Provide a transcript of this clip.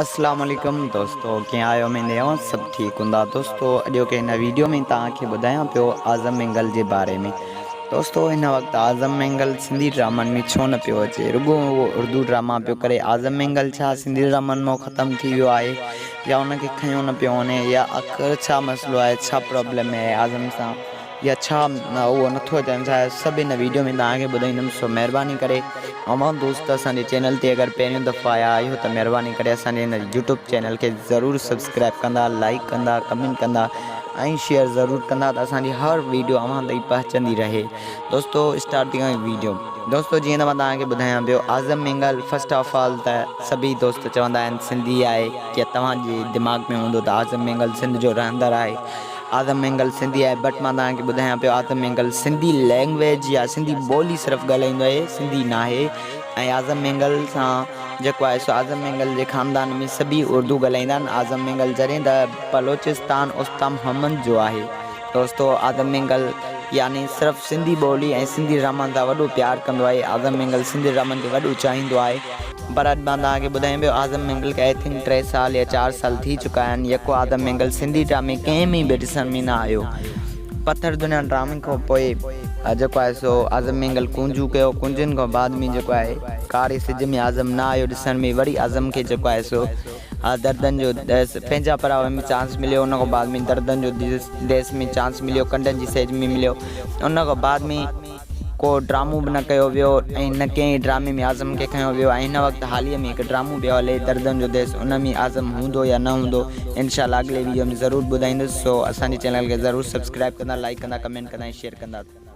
اسلام عليڪم دوستو ڪيئن آهيو اميد اوهان سڀ ٺيڪ هوندا دوستو اڄوڪي هن ويڊيو ۾ توهان کي ٻڌايان پيو اعظم مينگل جي باري ۾ دوستو هن وقت اعظم مينگل سنڌي ڊرامن ۾ ڇو نه پيو اچي رڳو اهو اردو ڊراما پيو ڪري اعظم مينگل ڇا سنڌي ڊرامن مان ختم ٿي ويو آهي يا ان کي کنيو نه پيو وڃي يا آخر ڇا مسئلو آهي ڇا پرابلم آهي اعظم سان يا ڇا اهو نٿو اچڻ چاهي سڀ هن ويڊيو ۾ توهان کي ٻڌائيندم سو مهرباني ڪري اوهان دوست اسان جي چينل تي اگر پهريون دفعو آيا آهيو ته مهرباني ڪري اسان جي هن يوٽيوب چينل کي ضرور سبسڪرائب ڪندا لائڪ ڪندا ڪمينٽ ڪندا ۽ شيئر ضرور ڪندا ته اسان جي هر ويڊيو اوهان تائين پهچندي رهي دوستو اسٽارٽ ٿي ڪيون ويڊيو دوستو جيئن ته مان توهان کي ٻڌايان پيو Azam Mengal first of all ته سڀئي دوست چوندا آهن سنڌي آهي ڪي توهان جي دماغ ۾ هوندو ته اعظم مينگل سنڌ جو رهندڙ آهي اعظم مينگل سنڌي آهي بٽ مان توهان کي ٻڌايان پيو اعظم مينگل سنڌي لينگويج يا سنڌي ٻولي صرف ڳالهائيندو آهي سنڌي ناهي ۽ اعظم مينگل سان جيڪو آهي سو اعظم مينگل جي خاندان ۾ سڀئي اردو ڳالهائيندا آهن اعظم مينگل جڏهن ته بلوچستان استا محمد جو آهي دوستو اعظم مينگل يعني صرف سنڌي ٻولي ۽ سنڌي ڊرامن سان وڏو پيار ڪندو آهي اعظم مينگل سنڌي ڊرامن کي وڏو چاهيندو آهي پر اڄ مان توهان کي ٻڌايان پيو اعظم مينگل کي I think ٽي سال يا چار سال ٿي چڪا آهن يڪو اعظم مينگل سنڌي ڊرامي ڪنهن ۾ به ڏسڻ ۾ نه آيو پٿر دنيا ڊرامي کان پوء جيڪو آهي سو اعظم مينگل ڪونجون ڪيو ڪونجن کان بعد ۾ جيڪو آهي ڪاري سج ۾ اعظم نه آيو ڏسڻ ۾ وري اعظم کي جيڪو آهي سو دردن جو ديس پنهنجا پراوا ۾ چانس مليو ان کان بعد ۾ دردن جو ديس ۾ چانس مليو ڪنڊن جي سيج ۾ مليو ان کان بعد ۾ ڪو ڊرامو به نه ڪيو ويو ۽ نه ڪنهن ڊرامي ۾ اعظم کي کنيو ويو ۽ هن وقت حاليه ۾ هڪ ڊرامو پيو هلي دردن جو ديس ان ۾ اعظم هوندو يا نه هوندو انشاء الله اڳلي ويڊيو ۾ ضرور ٻڌائيندس سو اسان جي چينل کي ضرور سبسڪرائب ڪندا لائيڪ ڪندا ڪمينٽ ڪندا ۽ شيئر ڪندا.